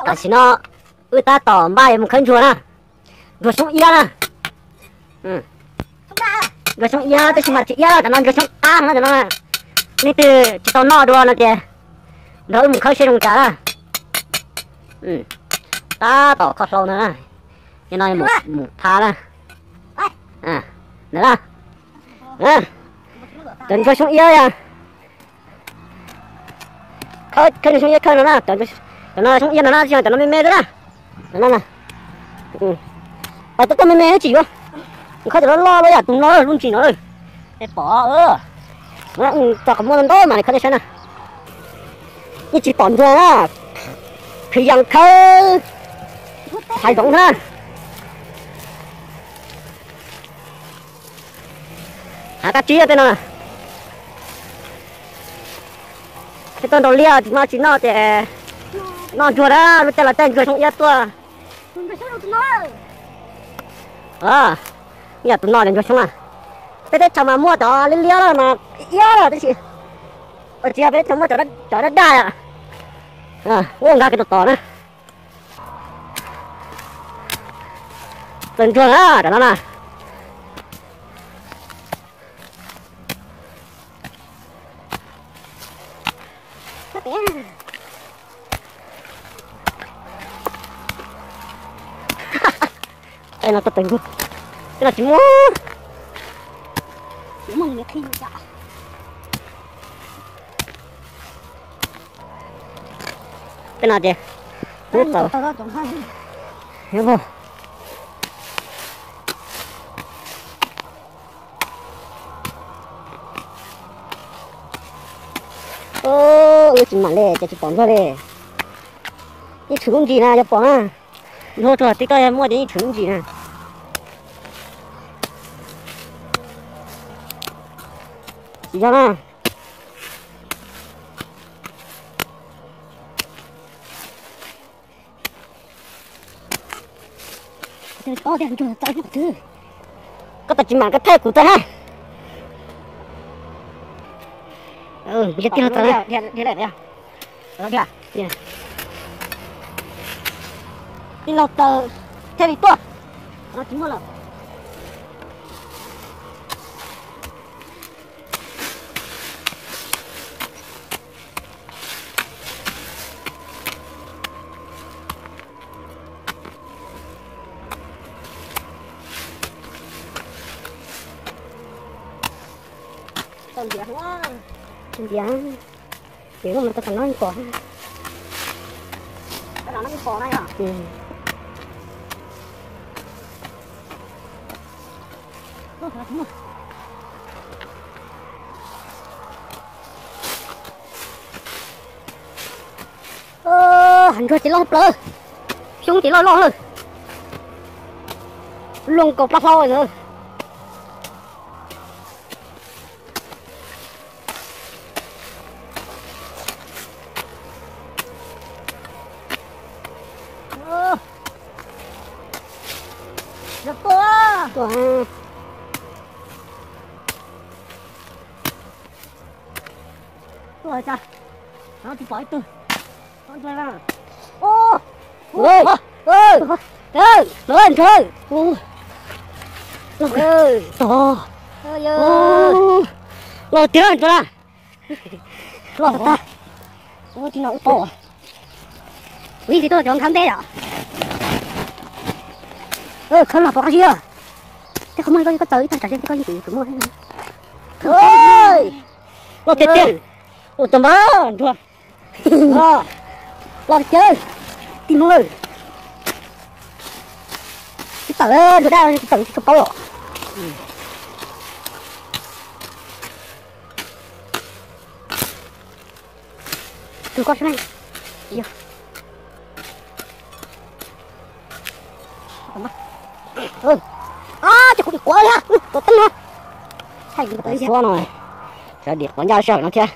Tam sim no wb tab tom npaj yuav mus khawb ntsuag na, ntsuag xyoob iab na. Ntsuag xyoob iab tab sis mas tsis iab, cov no ntsuag xyoob qab no cov no. Leej twg tsis tau noj dua no ces nrog wb mus khawb seb zoo cas na. Tab tom kho hlau ntag na, no mus pha na. Ntawd na, cov ntsuag xyoob iab yog khawb, ntsuag xyoob iab khawb no na, cov no xyoob iab no na, cov no me me xwb na. Pais tuaj tuaj me me tsis yuav, khawb cov loj loj los yam tus no lub ntsis no. Es pom, tso qhov muag ntau mas khawb nej saib na. Yeej tsis pom ntsuag na, khwv yees khawb hav zoov na. Hav kab tsib tej no. Peb tuaj nraus liaj tsis muaj tsis noj ces noj ntsuag na, lub caij los caij ntsuag xyoob iab tuaj. Yam tus no ces ntsuag xyoob na. Peb teb chaws mas muaj cov liab liab mas iab lawm tab sis tsis yog, peb teb chaws muaj cov daj daj, ua nkag kev tos tos na. Txawm ntsuag na cov no na. Tej no tuaj tawg ntsuag, tej no tsis muaj. Tej no ces kub tau. Wb tsis mam li ces tsis pom ntsuag li. Ib tshwm lub ntsis na yog pom na. Ntsuag tuag tib koj muaj ces ib tshwm lub ntsis na. Tsis yog na. Koj tau tsis mam koj thaij kuv tau na. Tij laug taw thiaj li tuaj. Tsis muaj lawm. Tau ntiav, ntiav, ces lub no tau tam no pom. Hav ntsuag ces loj plaws, xyoob ces loj loj lawm, luaj nkaus plab hlaub na. Tuaj cas tsis pom ib tug. Ntsuag, ntsuag, los tiag ntsuag na. Los tag. Ub, tib no ub tau. Kuv yeej tsis tuaj cov nkhab nteb yom. Khawb los pom qab zib. Tej qhov muag koj txawm ib tag tsam ze koj yeej tsis muaj. Los tiag tiag. Ua cas npab ntsuag. Los tiag. Tij Hmoob, tsis tawm ntsuag dab tsis tawm tsis tshua paub os. Tus koj sab na. Ces kuv dim quav li, tus teeb no. Suab no, xyov dim quav ncaj sij hawm no thiab.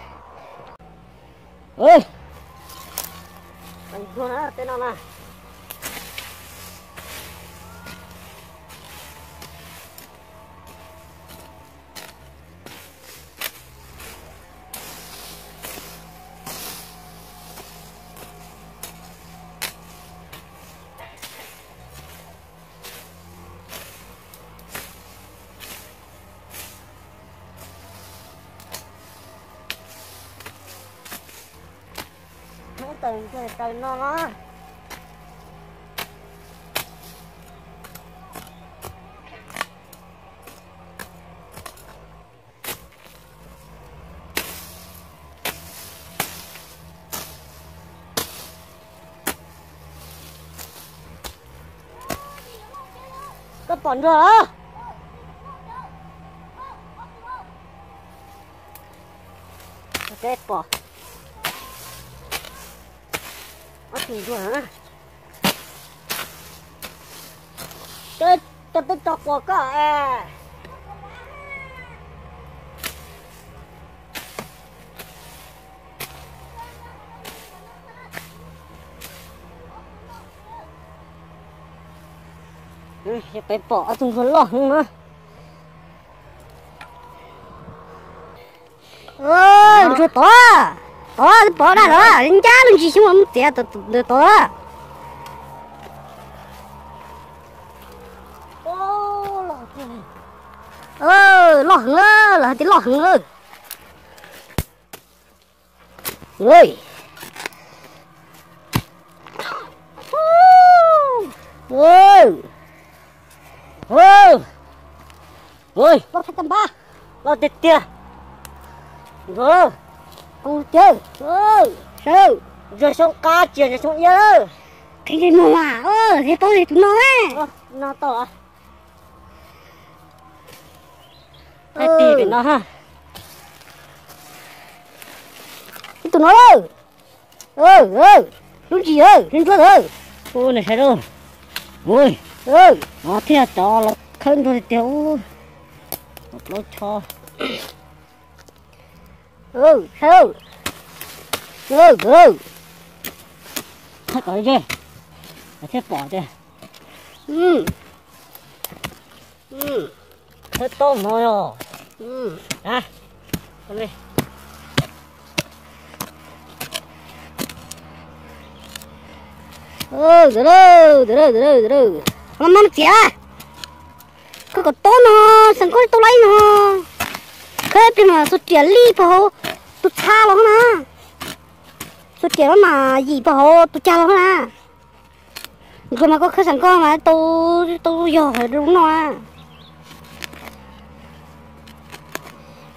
Taws taws no no. Koj pom ntsuag los? Peb pom ob tug ntsuag na. Coj peb tso quas koj es. Peb pom ob tug ntsuag loj heev na. Ntsuag tod, tod pom daj los, ncab lub ntsis xyoob mus txiav ntawm tod. Loj heev, lawv hais tias loj heev lawm. Loj tiag tiag. Ntsuag, ntsuag xyoob qab tsis yog ntsuag xyoob iab lawm. Qhib ntsej muag mas, thiaj paub tias tus no. No tau. Ib tug no ha. Ib tug no lawm. Lub ntsis, ntsuag ntawd. Ua nws saib lauj. Ua, thiaj cov los khawb ntsuag tiag tiag. Plaub choj. Saib, khawb kom ze, thiaj pom tiag. Khawb tob mov yog. Mas mas txiav. Khawb kom tob no, xeem koj tau laib no. Khawb plig mas xuas riam li puag hauv tus txha los na. Xuas riam no mas yim puag hauv tus cag los na. Ntsuag mas koj khawb xeem koj mas tau, tau yog lub no.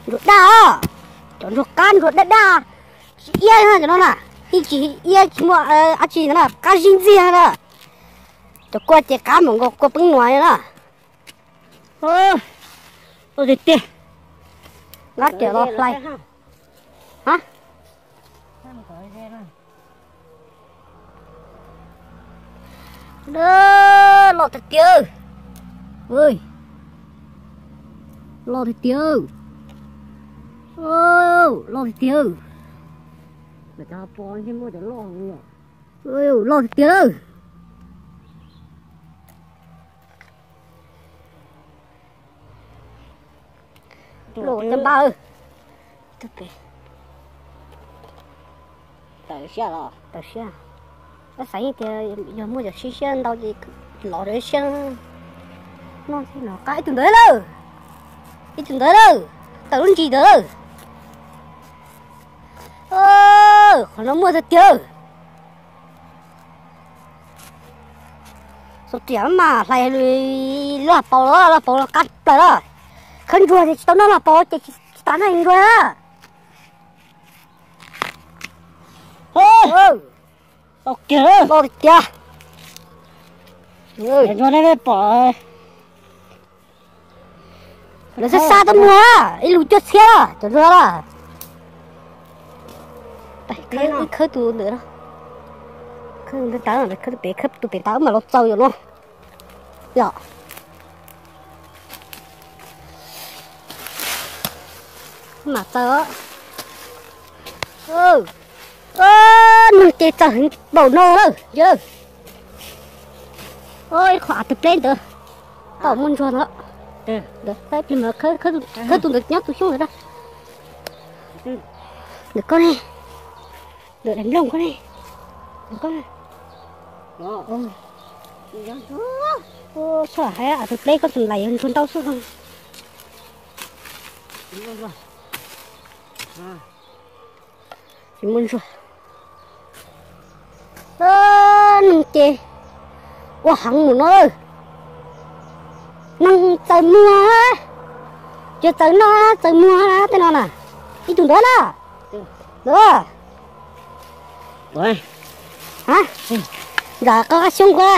Ntsuag daj os, cov ntsuag qab ntsuag daj daj, tsis iab cov no na, yeej tsis iab tsis muaj dab tsi na, qab zib ntxiag na. Cov kua ces qab npaum nkaus kua peeb nuam na. Tiag tiag. Lab riam los hlais. Loj tiag tiag. Loj tiag tiag. Loj tiag tiag. Loj tiag tiag. Los cov npab. Tawm siab los, tawm siab. Xav tias yog muaj cov siab siab ntau ces los rau siab. No qab ib tug ntawd lawm. Ib tug ntawd lawm. Tawm lub ntsis ntawd lawm. Qhov no muaj tiag tiag. Xuas riam mas hlais loj paus los, loj paus los qab plaws lawm. Khawb ntsuag ces tsis tau noj loj paus ces tsis tas noj ntsuag. Loj tiag. Loj tiag. Ntsuag nej pom. Lawv xa xa tuaj muag ib lub cuaj txhiab cov ntsuag na. Khawb tus ntawd, khawb tus pem, khawb tus pem tas mas los txaus yom no. Yom. Mas txaus. Nws ces txawm heev npaum no lawm. Ib qho av tawg pleb ntawd, tau muaj ntsuag ntawd. Ntawd, khawb tus ntawd nyob tus xyoob ntawd. Ntawm koj ne, ntawm daim nplooj koj ne, ntawm koj. Txhob hais av tawg pleb, koj tus ntawd yog ntsuag ntau xwb. Tsis muaj ntsuag. Ces ua heev mus no, neeg txawm muag, tsis txawm noj txawm muag tej no na. Ib tug ntawd na. Ntawd, ntawm qab xyoob ko.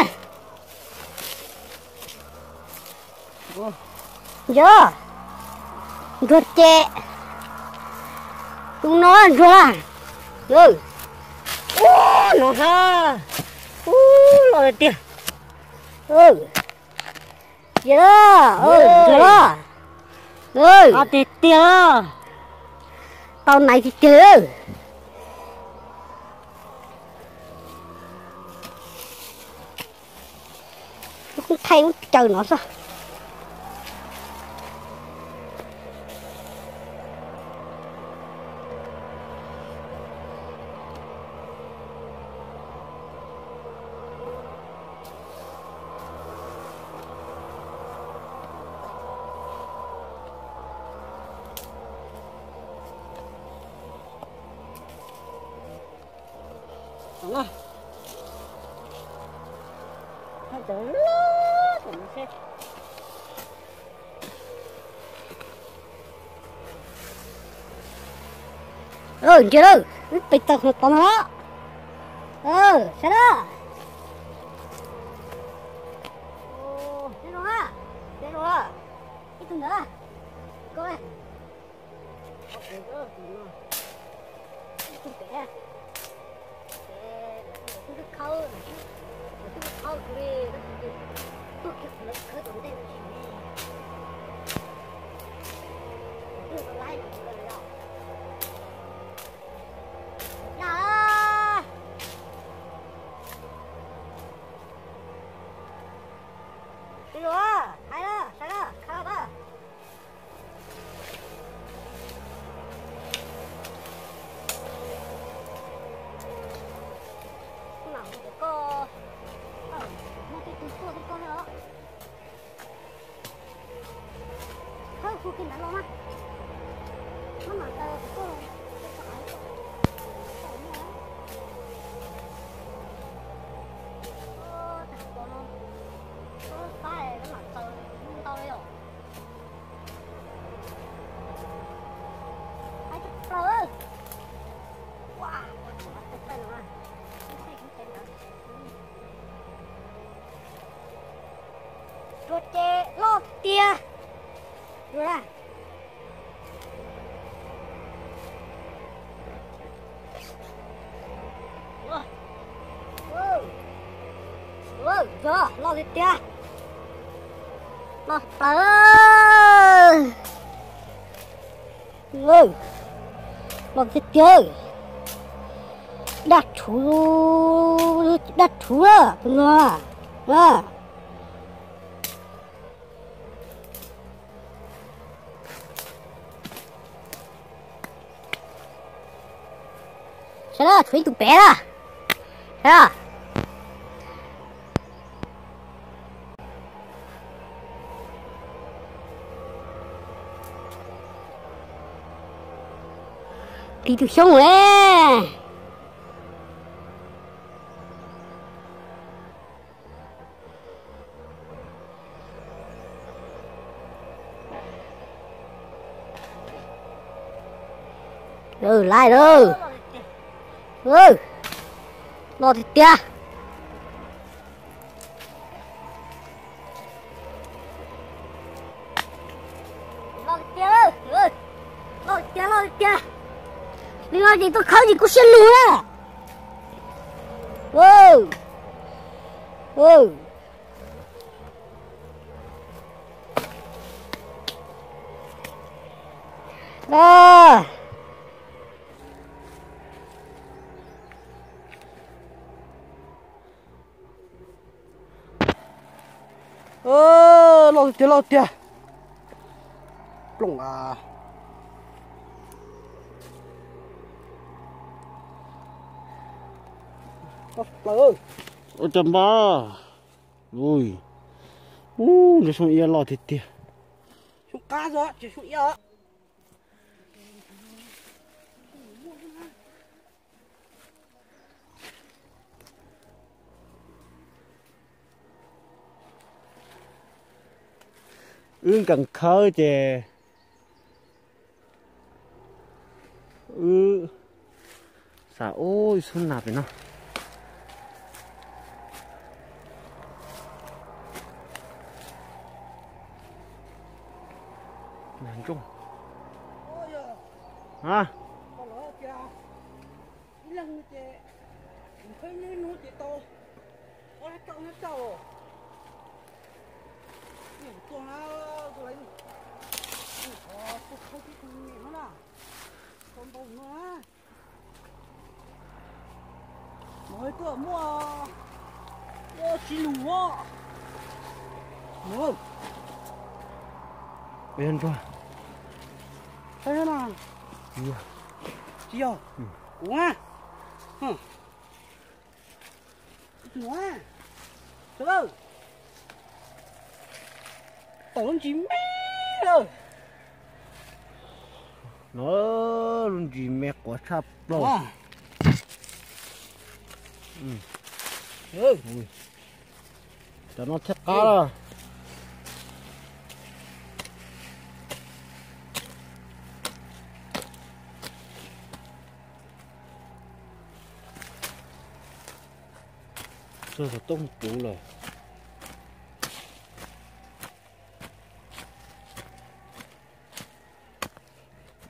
Ntsuag, ntsuag ces, tus no ntsuag na. Ub, no na, ub, loj tiag tiag. Ntsuag, ntsuag tiag tiag, tau nais tiag tiag. Thaij lub caw no xwb. Ntsia lawm, wb pes txog tod no. Saib na. Ib tug ntawd. Ntsuag ces loj tiag. Loj tiag tiag. Loj plaws. Loj tiag tiag. Daj rhuv, daj rhuv tus no. Saib na, tshuav ib tug pem na. Saib na. Tiv tus xyoob ne. Lawm, lawm. Loj tiag tiag. Loj tiag, loj tiag, loj tiag. Li no ces tuaj khawb ces kuj siab lug na. Loj tiag, loj tiag. Plooj a. Ua cas npab. Ui, ub, ntsuag xyoob iab loj tiag tiag. Xyoob qab xwb, tsis xyoob iab. Wb nkees khawb ces wb xav ua ib xub nas pem no. Nas ntsooj. A, ib leeg ces khawb ib hnub ces tau ob lab rau hnab rau. Kuv tuaj na, kuv lawv tuaj khawb tib tug me no na, tau ntau no na. Mus tuaj muaj ua tsis lus os. Mus. Ua yog ntsuag. Saib na. Tsis yog. Kuv a. Tus a, sawv daws, tau lub ntsis me lawm. No, lub ntsis me quav tshaj plaws. Cov no thiaj qab lawm. Txog xov tooj puv lawm.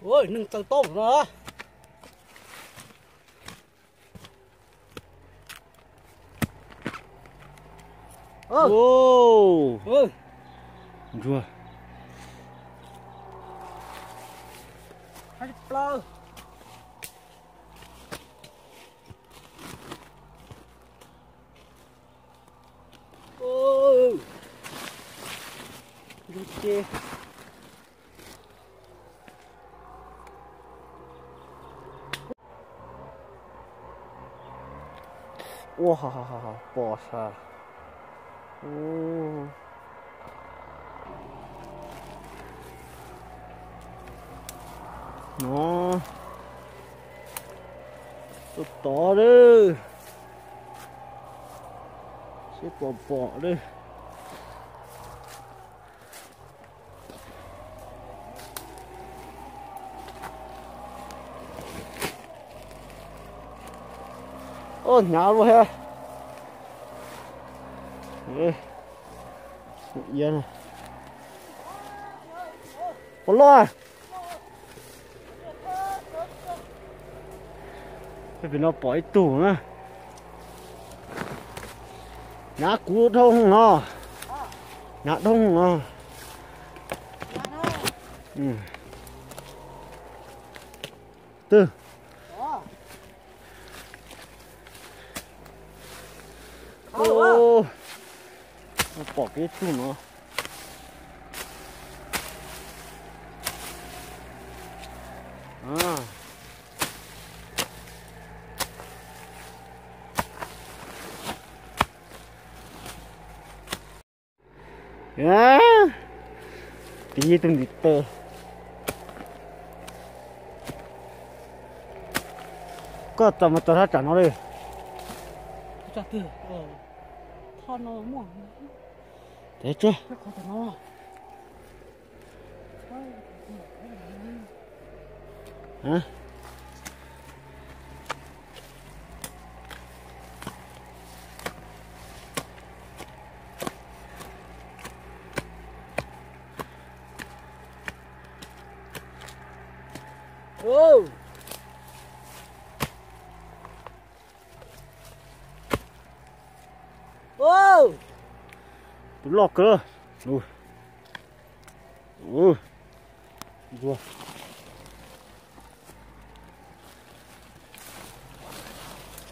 Ua neeg txaws tooj no. Ntsuag. Hais plaws. Ntsuag ces. Ua, pom sas. No, tuaj tod lawm. Seb puas pom lawm. Ua hnyav luaj thiab. Ua loj. Pem no pom ib tug na. Hnyav kuv dhau no. Hnyav dhau no. Twg? Pom kev tug no. Tib tug ntiv tes. Koj txog mas txog thaj tsam no li. Tes tsuag. Tus loj kawg. Ntsuag.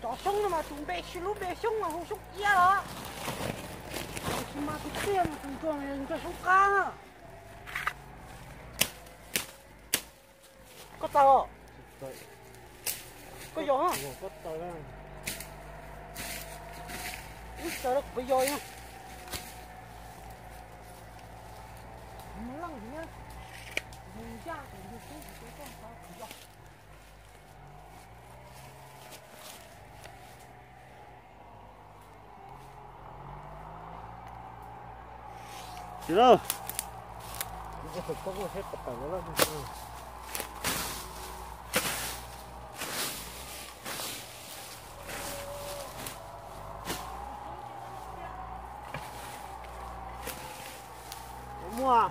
Cov xyoob no mas tus npe, lub npe xyoob mas hu xyoob iab los. Tab sis mas tus tiag mas tus ntsuag, ntsuag xyoob qab na. Koj txawj os. Koj yog. Ib txawj kuv yog. Tsis lauj. Muaj.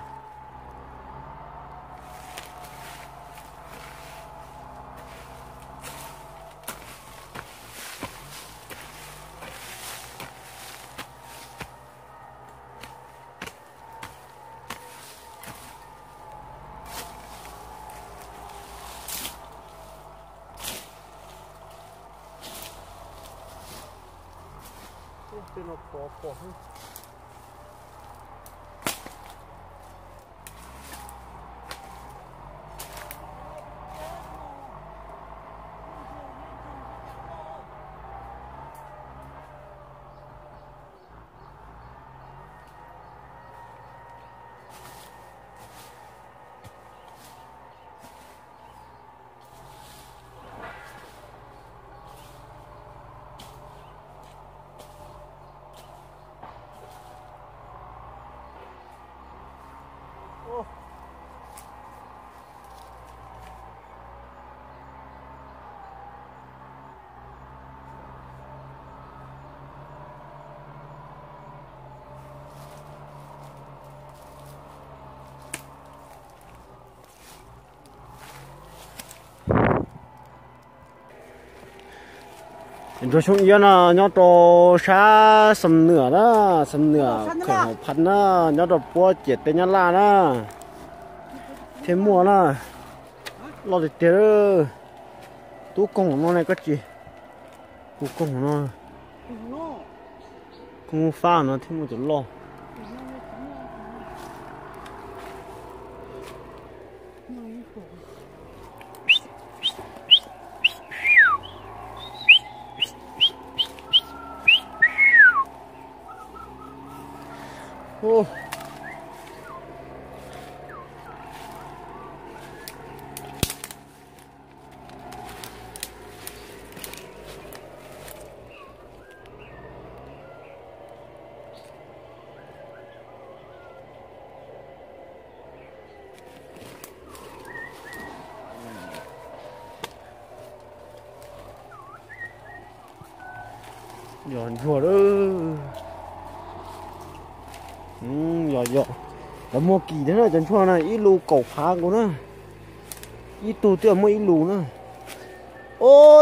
Tej no pov pom. Ntsuag xyoob iab no nyob rau sab Xam Nwam na, Xam Nwam khaum hauv phaj na, nyob rau puab ciam teb Nyab Laj na. Thiaj muaj na, loj tiag tiag. Tub koog no ne koj tsis, kuv koog no, koog fab no thiaj muaj cov loj. Yog ntsuag lawm. Yog yog, lawv muag kim thiab na cov ntsuag na, ib lus kaum phav nkaus na. Ib tug twb muaj ib lus na.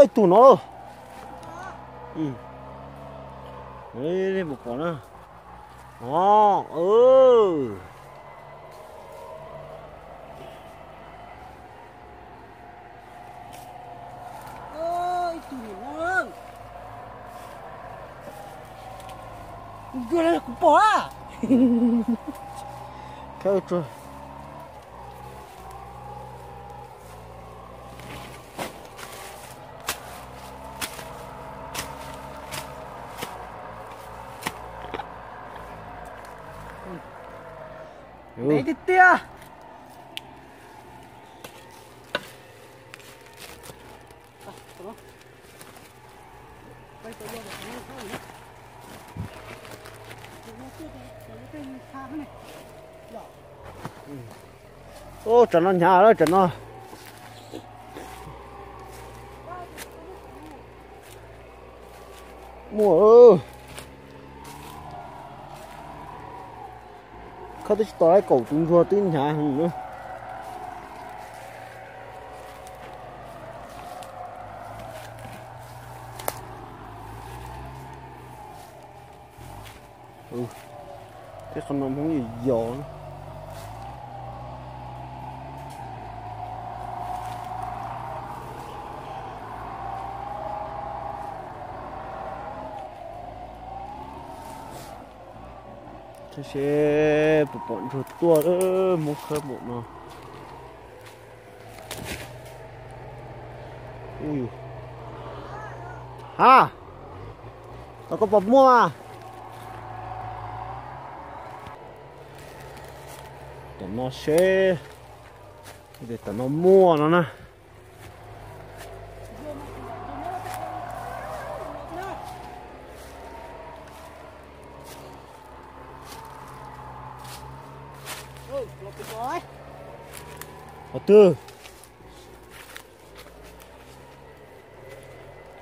Ib tug no. Pom pom na. Os. Kuv pom a. Ntev tiag tiag. Ub, tsam no hnyav lawm tsam no. Muaj. Khawb twb tsis tau kaum tus ntsuag twb hnyav heev na. Tej qhov no Hmoob yos yos. Saib seb puas pom ntsuag tuaj, muab khawb npaum no. Ha, tom koj puas muaj? Tom no seb, tom no muaj no na. Qhov twg?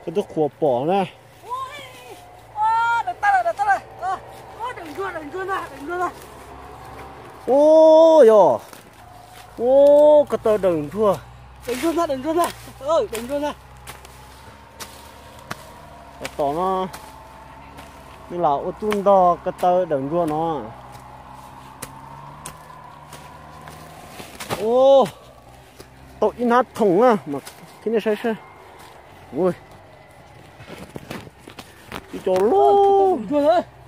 Koj twb qhuas pom na. Ub, yog. Ub, ko taw dawm ntsuag. Tos no, nws lam ua tub ntog ko taw dawm ntsuag no. Ub, tau ib hnab thoom na, mas qhib nej saib saib. Ub, ib co loj.